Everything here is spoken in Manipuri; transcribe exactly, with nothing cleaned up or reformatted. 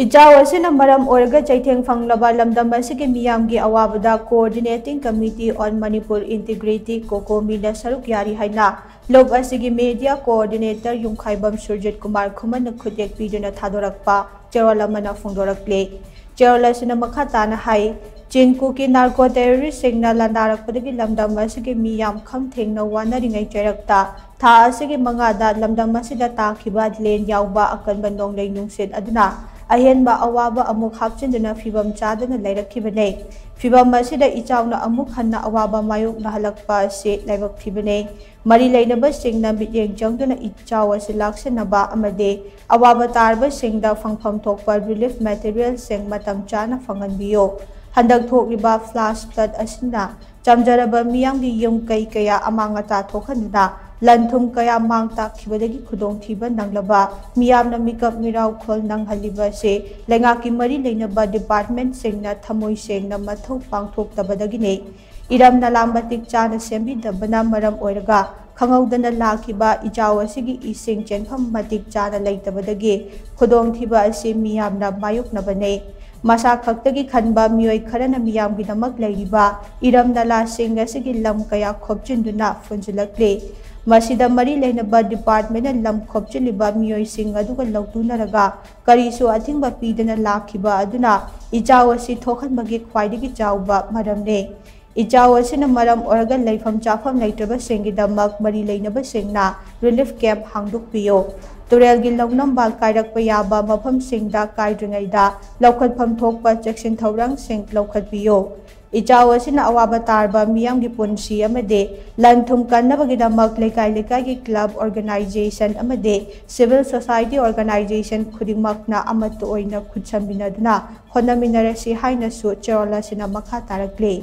ꯏꯆꯥꯎ ꯑꯁꯤꯅ ꯃꯔꯝ ꯑꯣꯏꯔꯒ ꯆꯩꯊꯦꯡ ꯐꯪꯂꯕ ꯂꯝꯗꯝ ꯑꯁꯤꯒꯤ ꯃꯤꯌꯥꯝꯒꯤ ꯑꯋꯥꯕꯗ Coordinating Committee on Manipur Integrity, ꯀꯣꯀꯣꯃꯤꯅ ꯁꯔꯨꯛ ꯌꯥꯔꯤ ꯍꯥꯏꯅ ꯂꯨꯞ ꯑꯁꯤꯒꯤ media coordinator ꯌꯨꯝꯈꯥꯏꯕꯝ ꯁꯨꯔꯖꯤꯠ ꯀꯨꯃꯥꯔ ꯈꯨꯃꯟꯅ ꯈꯨꯠꯌꯦꯛ ꯄꯤꯗꯨꯅ ꯊꯥꯗꯣꯔꯛꯄ ꯆꯦꯔꯣꯜ ꯑꯃꯅ ꯐꯣꯡꯗꯣꯔꯛꯂꯤ꯫ ꯆꯦꯔꯣꯜ ꯑꯁꯤꯅ ꯃꯈꯥ ꯇꯥꯅ ꯍꯥꯏ, ꯆꯤꯡ ꯀꯨꯀꯤ narco terroristꯁꯤꯡꯅ ꯂꯥꯟꯗꯥꯔꯛꯄꯗꯒꯤ ꯂꯝꯗꯝ ꯑꯁꯤꯒꯤ ꯃꯤ ꯌꯥꯝ ꯈꯝ ꯊꯦꯡꯅ ꯋꯥꯅꯔꯤꯉꯩ ꯆꯩꯔꯛꯇ ꯊꯥ ꯑꯁꯤꯒꯤ ꯃꯉꯥꯗ ꯂꯝꯗꯝ ꯑꯁꯤꯗ ꯇꯥꯈꯤꯕ ꯂꯦꯟ ꯌꯥꯎꯕ ꯑꯀꯟꯕ ꯅꯣꯡꯂꯩ ꯅꯨꯡꯁꯤꯠ ꯑꯗꯨꯅ ꯑꯍꯦꯟꯕ ꯑꯋꯥꯕ ꯑꯃꯨꯛ ꯍꯥꯞꯆꯤꯟꯗꯨꯅ ꯐꯤꯕꯝ ꯆꯥꯗꯅ ꯂꯩꯔꯛꯈꯤꯕꯅꯤ꯫ ꯐꯤꯕꯝ ꯑꯁꯤꯗ ꯏꯆꯥꯎꯅ ꯑꯃꯨꯛ ꯍꯟꯅ ꯑꯋꯥꯕ ꯃꯥꯌꯣꯛꯅꯍꯜꯂꯛꯄ ꯑꯁꯤ ꯂꯥꯏꯕꯛ ꯊꯤꯕꯅꯤ꯫ ꯃꯔꯤ ꯂꯩꯅꯕꯁꯤꯡꯅ ꯃꯤꯠꯌꯦꯡ ꯆꯪꯗꯨꯅ ꯏꯆꯥꯎ ꯑꯁꯤ ꯂꯥꯛꯁꯤꯟꯅꯕ ꯑꯃꯗꯤ ꯑꯋꯥꯕ ꯇꯥꯔꯕꯁꯤꯡꯗ ꯐꯪꯐꯝ ꯊꯣꯛꯄ relief materialꯁꯤꯡ ꯃꯇꯝ ꯆꯥꯅ ꯐꯪꯍꯟꯕꯤꯌꯨ꯫ ꯍꯟꯗꯛ ꯊꯣꯛꯂꯤꯕ flash flood ꯑꯁꯤꯅ ꯆꯝꯖꯔꯕ ꯃꯤꯌꯥꯝꯒꯤ ꯌꯨꯝ ꯀꯩ ꯀꯌꯥ ꯑꯃꯥꯡ ꯑꯇꯥ ꯊꯣꯛꯍꯟꯗꯨꯅ ꯂꯟ ꯊꯨꯝ ꯀꯌꯥ ꯃꯥꯡ ꯇꯥꯛꯈꯤꯕꯗꯒꯤ ꯈꯨꯗꯣꯡꯊꯤꯕ ꯅꯪꯂꯕ ꯃꯤꯌꯥꯝꯅ ꯃꯤꯀꯞ ꯃꯤꯔꯥꯎꯈꯣꯜ ꯅꯪꯍꯜꯂꯤꯕ ꯑꯁꯤ ꯂꯩꯉꯥꯛꯀꯤ ꯃꯔꯤ ꯂꯩꯅꯕ departmentꯁꯤꯡꯅ ꯊꯃꯣꯏ ꯁꯦꯡꯅ ꯃꯊꯧ ꯄꯥꯡꯊꯣꯛꯇꯕꯗꯒꯤꯅꯤ꯫ ꯏꯔꯝ ꯅꯂꯥ ꯃꯇꯤꯛ ꯆꯥꯅ ꯁꯦꯝꯕꯤꯗꯕꯅ ꯃꯔꯝ ꯑꯣꯏꯔꯒ ꯈꯪꯍꯧꯗꯅ ꯂꯥꯛꯈꯤꯕ ꯏꯆꯥꯎ ꯑꯁꯤꯒꯤ ꯏꯁꯤꯡ ꯆꯦꯟꯐꯝ ꯃꯇꯤꯛ ꯆꯥꯅ ꯂꯩꯇꯕꯗꯒꯤ ꯈꯨꯗꯣꯡꯊꯤꯕ ꯑꯁꯤ ꯃꯤꯌꯥꯝꯅ ꯃꯥꯌꯣꯛꯅꯕꯅꯤ꯫ ꯃꯁꯥ ꯈꯛꯇꯒꯤ ꯈꯟꯕ ꯃꯤꯑꯣꯏ ꯈꯔꯅ ꯃꯤꯌꯥꯝꯒꯤꯗꯃꯛ ꯂꯩꯔꯤꯕ ꯏꯔꯝ ꯅꯂꯥꯁꯤꯡ ꯑꯁꯤꯒꯤ ꯂꯝ ꯀꯌꯥ ꯈꯣꯞꯆꯤꯟꯗꯨꯅ ꯐꯨꯟꯖꯤꯜꯂꯛꯂꯤ꯫ ꯃꯁꯤꯗ ꯃꯔꯤ ꯂꯩꯅꯕ departmentꯅ ꯂꯝ ꯈꯣꯞꯆꯤꯜꯂꯤꯕ ꯃꯤꯑꯣꯏꯁꯤꯡ ꯑꯗꯨꯒ ꯂꯧꯇꯨꯅꯔꯒ ꯀꯔꯤꯁꯨ ꯑꯊꯤꯡꯕ ꯄꯤꯗꯅ ꯂꯥꯛꯈꯤꯕ ꯑꯗꯨꯅ ꯏꯆꯥꯎ ꯑꯁꯤ ꯊꯣꯛꯍꯟꯕꯒꯤ ꯈ꯭ꯋꯥꯏꯗꯒꯤ ꯆꯥꯎꯕ ꯃꯔꯝꯅꯤ꯫ ꯏꯆꯥꯎ ꯑꯁꯤꯅ ꯃꯔꯝ ꯑꯣꯏꯔꯒ ꯂꯩꯐꯝ ꯆꯥꯐꯝ ꯂꯩꯇ꯭ꯔꯕꯁꯤꯡꯒꯤꯗꯃꯛ ꯃꯔꯤ ꯂꯩꯅꯕꯁꯤꯡꯅ relief camp ꯍꯥꯡꯗꯣꯛꯄꯤꯌꯨ꯫ ꯇꯨꯔꯦꯜꯒꯤ ꯂꯧꯅꯝꯕ ꯀꯥꯏꯔꯛꯄ ꯌꯥꯕ ꯃꯐꯝꯁꯤꯡꯗ ꯀꯥꯏꯗ꯭ꯔꯤꯉꯩꯗ ꯂꯧꯈꯠꯐꯝ ꯊꯣꯛꯄ ꯆꯦꯛꯁꯤꯟ ꯊꯧꯔꯥꯡꯁꯤꯡ ꯂꯧꯈꯠꯄꯤꯌꯨ꯫ ꯏꯆꯥꯎ ꯑꯁꯤꯅ ꯑꯋꯥꯕ ꯇꯥꯔꯕ ꯃꯤꯌꯥꯝꯒꯤ ꯄꯨꯟꯁꯤ ꯑꯃꯗꯤ ꯂꯟ ꯊꯨꯝ ꯀꯟꯅꯕꯒꯤꯗꯃꯛ ꯂꯩꯀꯥꯏ ꯂꯩꯀꯥꯏꯒꯤ club, organisation ꯑꯃꯗꯤ civil society organisation ꯈꯨꯗꯤꯡꯃꯛꯅ ꯑꯃꯠꯇ ꯑꯣꯏꯅ ꯈꯨꯠꯁꯝꯕꯤꯅꯗꯨꯅ ꯍꯣꯠꯅꯃꯤꯟꯅꯔꯁꯤ ꯍꯥꯏꯅꯁꯨ ꯆꯦꯔꯣꯜ ꯑꯁꯤꯅ ꯃꯈꯥ ꯇꯥꯔꯛꯂꯤ꯫